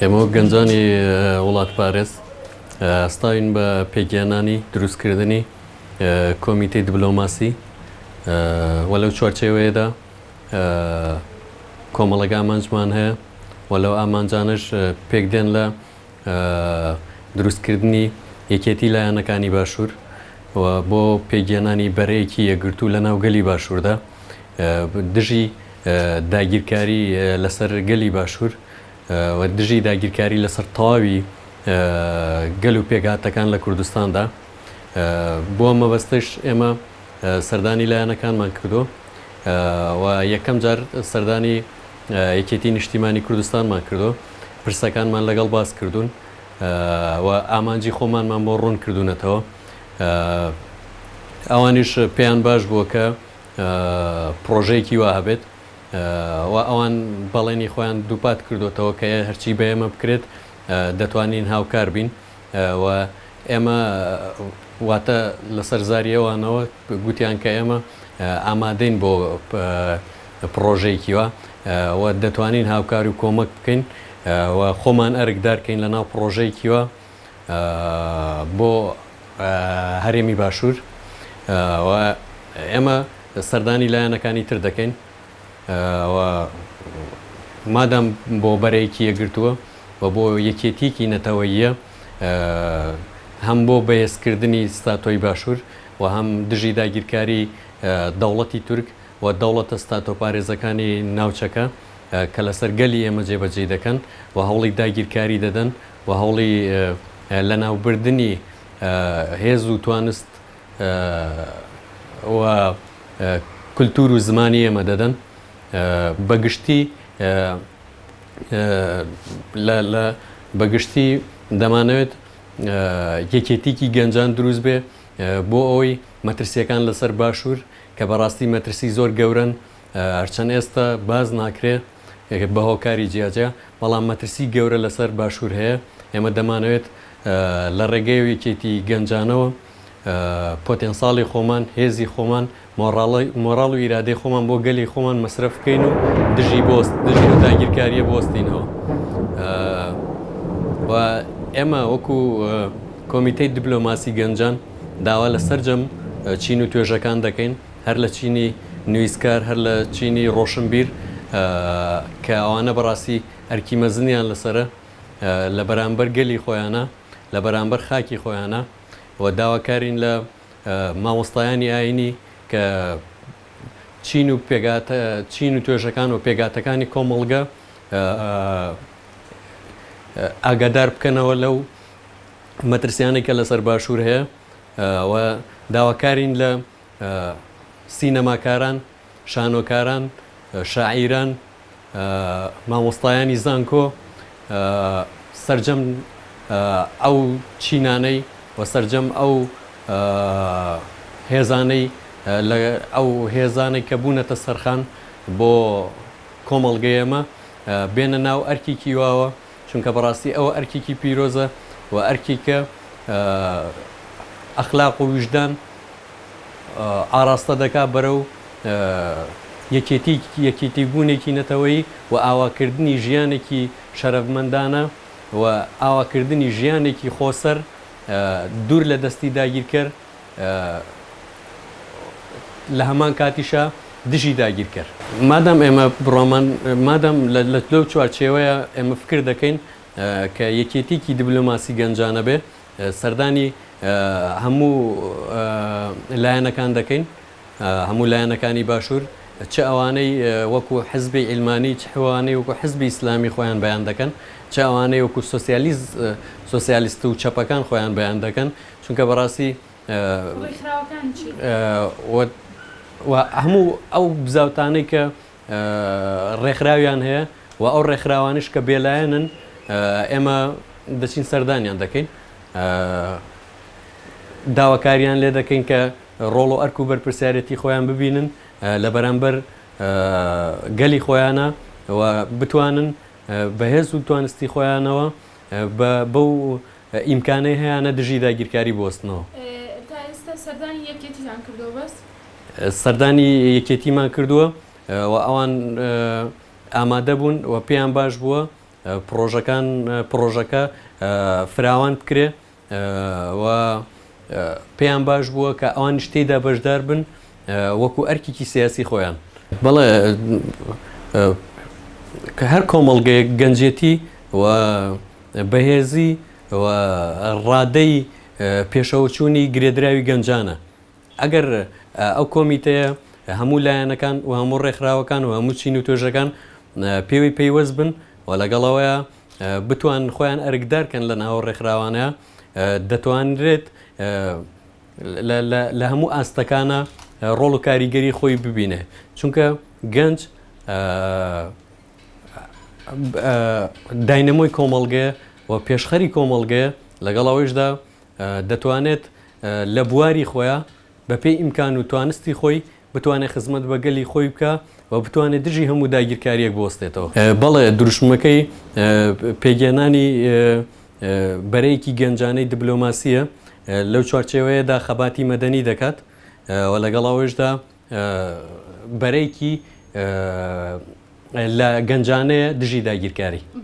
ئێمە وەک گەنجانی وڵاتپارێز هەستاوین بە پێکهێنانی دروستکردنی کۆمیتەی دبلۆماسی و لەو چوارچێوەیەدا کۆمەڵێک ئامانجمان هەیە و لەو ئامانجانەش پێکدێن لە دروستکردنی یەکێتی لایەنەکانی باشوور و بۆ پێکهێنانی بەرەیەکی یەکگرتوو لە ناو گەلی باشووردا دژی داگیرکاری لەسەر گەلی باشوور و دژی داگیرکاری لەسەر تەواوی گەل و پێکهاتەکان لە کوردستاندا. بۆ ئەم مەبەستەش ئێمە سەردانی لایەنەکانمان کردووە و یەکەم جار سەردانی یەکێتی نیشتیمانی کوردستانمان کردووە، پرسەکانمان لەگەڵ باس کردوون و ئامانجی خۆمانمان بۆ ڕوون کردوونەتەوە. ئەوانیش پێیان باش بووە کە پڕۆژەیەکی وا هەبێت و ئەوان بەڵێنی خۆیان دووپات کردووەتەوە کە هەرچی بە ئێمە بکرێت دەتوانین هاوکار بین و ئێمە واتە لەسەر زاری ئەوانەوە گوتیان کە ئێمە ئامادەین بۆ پڕۆژەیەکی وا و دەتوانین هاوکاری و کۆمەک بکەین و خۆمان ئەرکدار کەین لەناو پڕۆژەیەکی وا بۆ هەرێمی باشوور و ئێمە سەردانی لایەنەکانی تر دەکەین و مادام بۆ بەرەیەکی یەکگرتووە و بۆ یەکێتیەکی نەتەوەییە هەم بۆ بەهێزکردنی ستاتۆی باشوور و هەم دژی داگیرکاری دەوڵەتی تورک و دەوڵەتە ستاتۆپارێزەکانی ناوچەکە کە لەسەر گەلی ئێمە جێبەجێی دەکەن و هەوڵی داگیرکاری دەدەن و هەوڵی لەناوبردنی هێز و توانست و کولتوور و زمانی ئێمە دەدەن. بە گشتی لە بە گشتی دەمانەوێت یەکێتیکی گەنجان دروست بێ بۆ ئەوەی مەترسیەکان لەسەر باشوور کە بەڕاستی مەترسی زۆر گەورەن هەرچەند ئێستا باس ناکرێ بە هۆکاری جیاجیا، بەڵام مەترسی گەورە لەسەر باشوور هەیە، ئێمە دەمانەوێت لە ڕێگەی یەکێتی گەنجانەوە پۆتێنساڵی خۆمان، هێزی خۆمان، مۆڕاڵ و ئیرادەی خۆمان بۆ گەلی خۆمان مەسرەف بکەین و دژی بۆست دژی ئەو داگیرکارییە بوەستینەوە. و ئێمە وەکو کۆمیتەی دبلۆماسی گەنجان داوا لە سەرجەم چین و توێژەکان دەکەین، هەر لە چینی نویسکار، هەر لە چینی ڕۆشنبیر کە ئەوانە بەڕاستی ئەرکی مەزنیان لەسەرە لە بەرامبەر گەلی خۆیانە، لە بەرامبەر خاکی خۆیانە و داواکارین لە مامۆستایانی ئایینی کە چین و پێکهاتە چین و توێژەکان و پێکهاتەکانی کۆمەڵگە ئاگادار بکەنەوە لەو مەترسیانەی کە لەسەر باشوور هەیە و داواکارین لە سینەماکاران، شانۆکاران، شاعیران، مامۆستایانی زانکۆ، سەرجەم ئەو چینانەی و سەرجەم ئەو هێزانەی لە ئەو هێزانەی کە بوونەتە سەرخان بۆ کۆمەڵگەی ئێمە بێنە ناو ئەرکێکی واوە، چونکە بەڕاستی ئەوە ئەرکێکی پیرۆزە و ئەرکێکە ئەخلاق و ویژدان ئاڕاستە دەکات بەرەو یەکێتی یەکێتیبوونێکی نەتەوەیی و ئاواکردنی ژیانێکی شەرەفمەندانە و ئاواکردنی ژیانێکی خۆسەر دوور لە دەستی داگیرکەر لە هەمان کاتیشا دژی داگیرکەر. مادام ئێمە بڕوامان مادام لەو چوارچێوەیە ئێمە فکر دەکەین کە یەکێتیکی دبلۆماسی گەنجانە بێ سەردانی هەموو لایەنەکان دەکەین، هەموو لایەنەکانی باشوور، چ ئەوانەی وەکو حزبی عیلمانی، چ ئەوانەی وەکو حزبی ئیسلامی خۆیان بەیان دەکەن، چ ئەوانەی وەکو سۆسیالیست سۆسیالیست و چەپەکان خۆیان بەیان دەکەن، چونکە بەڕاستی ڕێکخراوەکان چی؟ و هەموو ئەو بزاوتانەی کە ڕێکخراویان هەیە و ئەو ڕێکخراوانەش کە بێلایەنن ئێمە دەچین سەردانیان دەکەین داواکاریان لێ دەکەین کە ڕۆڵ و ئەرک و بەرپرسیارەتی خۆیان ببینن لە بەرامبەر گەلی خۆیانە و بتوانن بەهێز و توانستی خۆیانەوە بەو ئیمکانەی هەیانە دژی داگیرکاری بوەستنەوە. تا ئێستا سەردانی یەکێتیتان کردووە بەس؟ سەردانی یەکێتیمان کردووە و ئەوان ئامادە بوون و پێیان باش بووە پڕۆژەکان پڕۆژەکە فراوان بکرێ و پێیان باش بووە کە ئەوانیش تێیدا بەشدار بن وەکو ئەرکێکی سیاسی خۆیان. بەڵێ کە هەر کۆمەڵگەیەک گەنجێتی و بەهێزی و ڕادەی پێشەوەچوونی گرێدراوی گەنجانە. ئەگەر ئەو کۆمیتەیە هەموو لایەنەکان و هەموو ڕێکخراوەکان و هەموو چین و توێژەکان پێوەی پەیوەست بن و لەگەڵەوەیە بتوانن خۆیان ئەرکدار کەن لە ناو ڕێکخراوانە دەتوانرێت لە هەموو ئاستەکانە ڕۆڵ و کاریگەری خۆی ببینێ چونکە گەنج داینەمۆی کۆمەڵگەیە و پێشخەری کۆمەڵگەیە لەگەڵ ئەوەیشدا دەتوانێت لە بواری خۆیا بەپێی ئیمکان و توانستی خۆی بتوانێت خزمەت بە گەلی خۆی بکا و بتوانێت دژی هەموو داگیرکارییەک بوەستێتەوە. بەڵێ دروشمەکەی پێکهێنانی بەرەیەکی گەنجانەی دبلۆماسییە، لەو چوارچێوەیەدا خەباتی مەدەنی دەکات و لەگەڵ ئەوەیشدا بەرەیەکی لە گەنجانەیە دژی داگیرکاری.